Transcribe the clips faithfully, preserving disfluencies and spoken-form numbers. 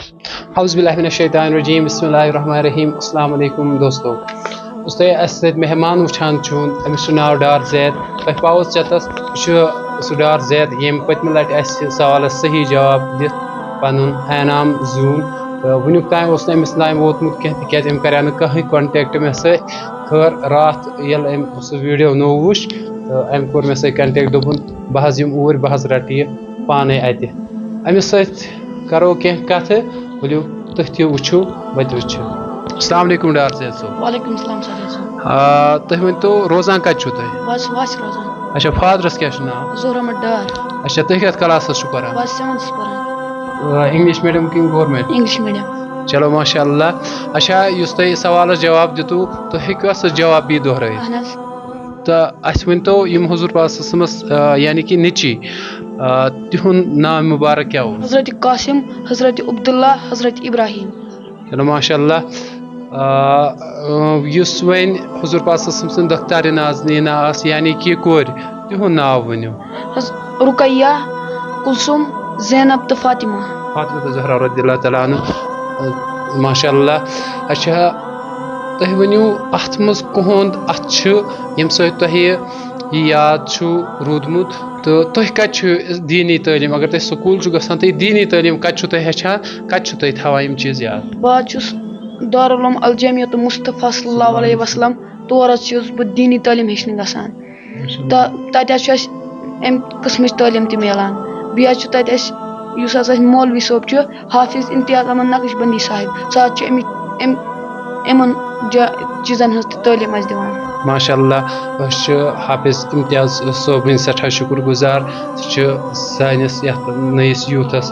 اعوذ باللہ من الشیطان الرجیم، بسم اللہ الرحمن الرحیم۔ السلام علیکم دوستو، یُس تۄہہِ اَسہِ سۭتۍ مہمان وٕچھان چھُو، أمِس چھُ ناو ڈار زید۔ تۄہہِ پاوُس ژےٚ تَس، یہِ چھُ سُہ ڈار زید، ییٚمۍ پٔتمہِ لَٹہِ اَسہِ سوالَس صحیح جواب دِتھ پَنُن انعام زیوٗن۔ تہٕ وٕنیُک تام اوس نہٕ أمِس تام ووتمُت کینٛہہ، تِکیٛازِ أمۍ کَریٛاو نہٕ کٕہٕنۍ contact مےٚ سۭتۍ۔ خٲر، راتھ ییٚلہِ أمۍ سُہ video نوٚو وُچھ، تہٕ أمۍ کوٚر مےٚ سۭتۍ contact، دوٚپُن، "بہٕ حظ یِمہٕ اوٗرۍ، بہٕ حظ رَٹہٕ یہِ پانَے اَتہِ۔" أمِس سۭتۍ کَرو کینٛہہ کَتھٕ، ؤلِو تُہۍ تہِ وٕچھِو، بہٕ تہِ وٕچھِ۔ السلام علیکم ڈار زید صٲب۔ وعلیکم السلام سجاد صٲب۔ آ، تُہۍ ؤنۍ تو، روزان کَتہِ چھُو تُہۍ؟ بہٕ حظ چھُس واچھِ روزان۔ اچھا، fatherس کیٛاہ چھُ ناو؟ ظہور احمد ڈار۔ اچھا، تُہۍ کَتھ classس چھُو پَران؟ بہٕ حظ seventhس پَران۔ آ، English medium کِنہٕ government؟ English medium۔ چلو، ماشاء اللہ۔ اچھا، یُس تۄہہِ سوالَس جواب دِتوُ، تُہۍ ہیٚکِوا سُہ جواب بیٚیہِ دۄہرٲیِتھ؟ اہن حظ۔ تہٕ اَسہِ ؤنۍ تو، یِم حضور پاک صلی اللہ علیہ وسلمس، آ، یعنی کہِ نیٚچی، آ، تِہُنٛد ناو مُبارک کیٛاہ اوس؟ حضرت قاسم، حضرت عبداللہ، حضرت ابراہیم۔ چلو، ماشاء اللہ۔ آ، آ، یُس وۄنۍ حضور پاک صلی اللہ علیہ وسلم سٕنٛز دختر نازنیٖنہ ٲس، یعنی کہِ کورِ، تِہُنٛد ناو ؤنِو۔ حض-، رقیہ، کلثوم، زینب تہٕ فاطمہ۔ فاطمہ تہٕ زہرا رضی اللہ تعالیٰ عنہ۔ آ، ماشاء اللہ۔ اچھا، تُہۍ ؤنِو، اَتھ منٛز کُہُنٛد اَتھٕ چھُ، ییٚمہِ سۭتۍ تۄہہِ یہِ یاد چھُ روٗدمُت، تہٕ تُہۍ کَتہِ چھِو دیٖنی تعلیٖم، اگر تُہۍ سکوٗل چھِو گژھان، تہٕ یہِ دیٖنی تعلیٖم کَتہِ چھِو تُہۍ ہیٚچھان، کَتہِ چھِو تُہۍ تھاوان یِم چیٖز یاد؟ بہٕ حظ چھُس دارالعلوم الجامعۃ مصطفیٰ صلی اللہ علیہ وسلم، تور حظ چھُس بہٕ دیٖنی تعلیٖم ہیٚچھنہِ گژھان۔ تہٕ تَتہِ حظ چھُ اَسہِ اَمہِ قٕسمٕچ تعلیٖم تہِ میلان۔ بیٚیہِ حظ چھُ تَتہِ اَسہِ، یُس حظ اَسہِ مولوی صٲب چھُ، حافظ امتیاز احمد نقش بندی صاحب، سُہ حظ چھُ اَمہِ، اَمہِ، یِمَن جا-، چیٖزَن ہٕنٛز تہِ تعلیٖم اَسہِ دِوان۔ ماشاء اللہ، أسۍ چھِ حافظ امتیاز صٲبٕنۍ سٮ۪ٹھاہ شُکُر گُزار۔ سُہ چھُ سٲنِس یَتھ نٔیِس youthس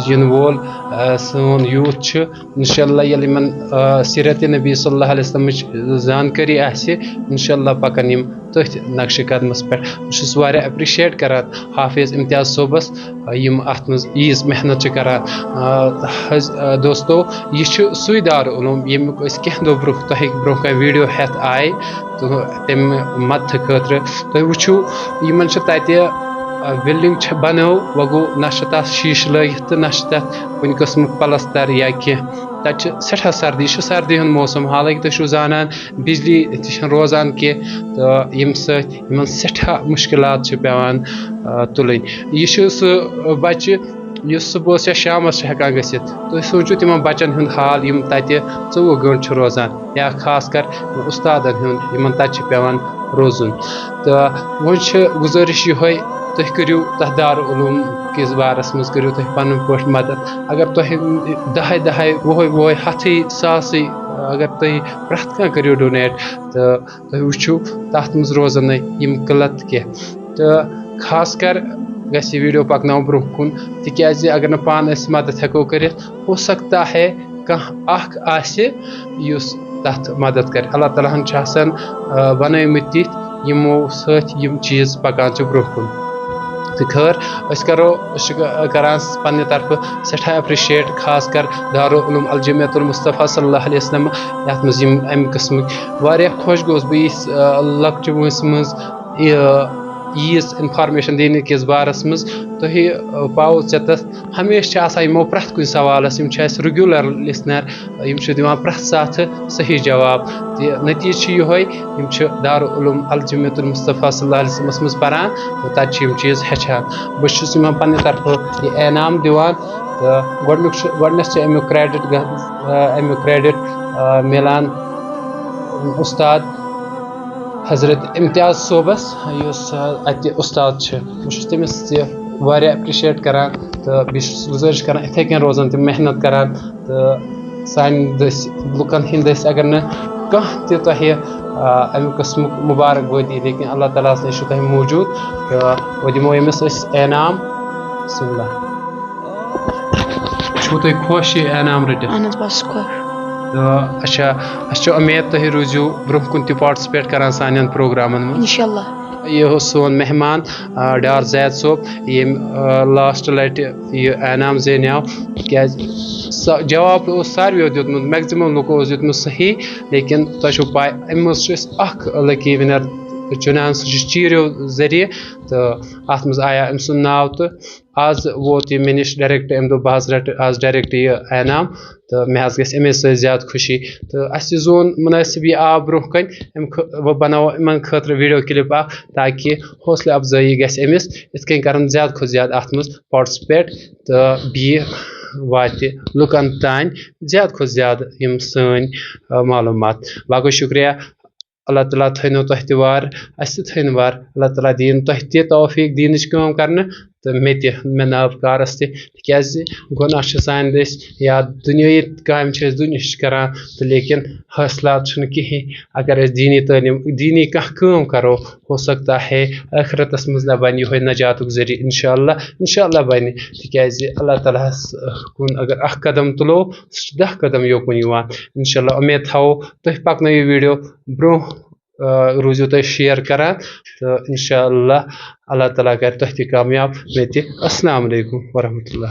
یِنہٕ وول، آ، سون youth چھُ۔ انشاءاللہ ییٚلہِ یِمن، آ، سیرت نبی صلی اللہ علیہ وسلمٕچ زانکٲری آسہِ، انشاءاللہ پکن یِم تٔتھۍ نقشِ قدمس پٮ۪ٹھ۔ بہٕ چھُس واریاہ appreciate کران حافظ امتیاز صٲبس، آ، یِم اتھ منٛز ییٖژ محنت چھِ کران۔ آ، حض-، آ، دوستو، یہِ چھُ سُے دارالعلوم ییٚمیُک أسۍ کینٛہہ دۄہ برونٛہہ تۄہہِ برونٛہہ کنہِ video ہٮ۪تھ آے، تہٕ تمہِ مدتہٕ خٲطرٕ۔ تُہۍ وٕچھِو، یِمن چھِ تتہِ، آ، building چھِ بنٲو، وۄنۍ گوٚو نہ چھِ تتھ شیٖشہٕ لٲگِتھ تہٕ نہ چھِ تتھ کُنہِ قٕسمُک پلستر یا کینٛہہ۔ تَتہِ چھِ سٮ۪ٹھاہ سردی، یہِ چھُ سردی ہُنٛد موسم، حالانکہِ تُہۍ چھِو زانان بجلی تہِ چھَنہٕ روزان کینٛہہ، تہٕ ییٚمہِ سۭتۍ یِمَن سٮ۪ٹھاہ مُشکِلات چھِ پٮ۪وان، آ، تُلٕنۍ۔ یہِ چھُ سُہ بَچہِ یُس صُبحَس یا شامَس چھُ ہٮ۪کان گٔژھِتھ۔ تُہۍ سوٗنٛچِو تِمَن بَچَن ہُنٛد حال، یِم تَتہِ ژوٚوُہ گٲنٛٹہٕ چھِ روزان، یا خاص کر اُستادَن ہُنٛد، یِمَن تَتہِ چھِ پٮ۪وان روزُن۔ تہٕ وۄنۍ چھِ گُزٲرِش یِہوٚے، تُہۍ کٔرِو تَتھ دارالعلوم کِس بارَس منٛز کٔرِو تُہۍ پَنُن پٲٹھۍ مدد۔ اگر تۄہہِ دَہَے دَہَے، وُہَے وُہَے، ہَتھٕے، ساسٕے، اگر تُہۍ پرٛٮ۪تھ کانٛہہ کٔرِو donate، تہٕ تُہۍ وٕچھِو تَتھ منٛز روزَن نہٕ یِم قٕلت کینٛہہ۔ تہٕ خاص کر گژھِ یہِ video پَکناوُن برٛونٛہہ کُن، تِکیٛازِ اگر نہٕ پانہٕ أسۍ مدد ہٮ۪کو کٔرِتھ، ہو سکتا ہے کانٛہہ اکھ آسہِ یُس تَتھ مدد کرِ۔ اللہ تعالیٰ ہن چھِ آسان، آ، بنٲومٕتۍ تِتھۍ، یِمو سۭتۍ یِم چیٖز پکان چھِ برٛونٛہہ کُن۔ تہٕ خٲر، أسۍ کرو، أسۍ چھِ کران پننہِ طرفہٕ سٮ۪ٹھاہ appreciate، خاص کر دارالعلوم الجامعۃ المصطفیٰ صلی اللہ علیہ وسلم، یَتھ منٛز یِم اَمہِ قٕسمٕکۍ واریاہ خۄش گوس بہٕ یِژھ، آ، لۄکچہِ وٲنٛسہِ منٛز یہِ، ییٖژ information دِنہٕ کِس بارس منٛز۔ تۄہہِ، آ، پاوو ژےٚ تَتھ، ہمیشہِ چھِ آسان یِمو پرٛٮ۪تھ کُنہِ سوالس، یِم چھِ اَسہِ regular listener، یِم چھِ دِوان پرٛٮ۪تھ ساتہٕ صحیح جواب۔ تہٕ نتیٖجہٕ چھُ یِہوٚے، یِم چھِ دارالعلوم الجامعۃ المصطفیٰ صلی اللہ علیہ وسلمس منٛز پران تہٕ تَتہِ چھِ یِم چیٖز ہیٚچھان۔ بہٕ چھُس یِمن پننہِ طرفہٕ یہِ انعام دِوان۔ تہٕ گۄڈٕنیُک چھُ، گۄڈٕنٮ۪تھ چھُ اَمیُک credit گژھ-، آ، اَمیُک credit، آ، مِلان اُستاد حضرت امتیاز صٲبس، یُس، آ، اَتہِ اُستاد چھُ۔ بہٕ چھُس تٔمِس تہِ واریاہ appreciate کران تہٕ بیٚیہِ چھُس گُزٲرِش کران، یِتھَے کٔنۍ روزن تِم محنت کران تہٕ سانہِ دٔسۍ، لُکن ہِنٛدۍ دٔسۍ اگر نہٕ کانٛہہ تہِ تۄہہِ، آ، اَمہِ قٕسمُک مُبارک بٲدی، لیکن اللہ تعالیٰ ہَس نِش چھُ تۄہہِ موٗجوٗد۔ تہٕ وۄنۍ دِمو أمِس أسۍ انعام۔ بسم اللہ۔ چھُو تُہۍ خۄش یہِ انعام رٔٹِتھ؟ اہن حظ، بہٕ حظ چھُس خۄش۔ تہٕ اچھا، اَسہِ چھِ اُمید تُہۍ روٗزِو برٛونٛہہ کُن تہِ participate کران سانٮ۪ن پروگرامن منٛز۔ انشاءاللہ۔ یہِ اوس سون مہمان، آ، ڈار زید صٲب، ییٚمۍ، آ، last لٹہِ یہِ انعام زینیو، کیٛازِ سُہ جواب اوس ساروِیو دیُتمُت، maximum لُکو اوس دیُتمُت صحیح، لیکن تۄہہِ چھو پاے، اَمہِ منٛز چھُ اَسہِ اکھ lucky winner چُنان، سُہ چھُ چیٖرِو ذٔریعہٕ، تہٕ اَتھ منٛز آیا أمۍ سُنٛد ناو۔ تہٕ آز ووت یہِ مےٚ نِش ڈایریکٹ، أمۍ دوٚپ، "بہٕ حظ رَٹہٕ آز ڈایریکٹ یہِ انعام، تہٕ مےٚ حظ گژھِ اَمے سۭتۍ زیادٕ خوشی۔" تہٕ اَسہِ زون مُنٲسِب یہِ آو برٛونٛہہ کَنہِ، اَمہِ خٲ-، وۄنۍ بَناوو یِمَن خٲطرٕ ویٖڈیو کِلِپ اَکھ، تاکہِ حوصلہٕ اَفزٲیی گژھِ أمِس، یِتھ کٔنۍ کَرَن زیادٕ کھۄتہٕ زیادٕ اَتھ منٛز پارٹِسِپیٹ، تہٕ بیٚیہِ واتہِ لُکَن تام زیادٕ کھۄتہٕ زیادٕ یِم سٲنۍ، آ، معلوٗمات۔ باقٕے شُکریہ۔ اللہ تعالیٰ تھٲینو تۄہہِ تہِ وار، اَسہِ تہِ تھٲیِن وار۔ اللہ تعالیٰ دِیِن تۄہہِ تہِ توفیٖق دیٖنٕچ کٲم کَرنہٕ، تہٕ مےٚ تہِ، مےٚ ناو کارَس تہِ، تِکیٛازِ گۄناہ چھِ سانہِ دٔسۍ یا دُنیٲیی کامہِ چھِ أسۍ دُنیاہٕچ کَران، تہٕ لیکِن حٲصِلات چھُنہٕ کِہیٖنۍ۔ اگر أسۍ دیٖنی تعلیٖم، دیٖنی کانٛہہ کٲم کَرو، ہو سکتا ہے ٲخرتَس منٛز نہ بَنہِ یِہوٚے نجاتُک ذٔریعہٕ۔ اِنشاء اللہ، اِنشاء اللہ بَنہِ، تِکیٛازِ اللہ تعالیٰ ہَس کُن اگر اَکھ قدم تُلو، سُہ چھُ دَہ قدم یوکُن یِوان۔ اِنشاء اللہ اُمید تھاوو تُہۍ پَکنٲیِو ویٖڈیو برٛونٛہہ، آ، روٗزِو تُہۍ شِیر کَران، تہٕ اِنشاء اللہ اللہ تعالیٰ کَرِ تۄہہِ تہِ کامیاب، مےٚ تہِ۔ السلام علیکم ورحمۃ اللہ۔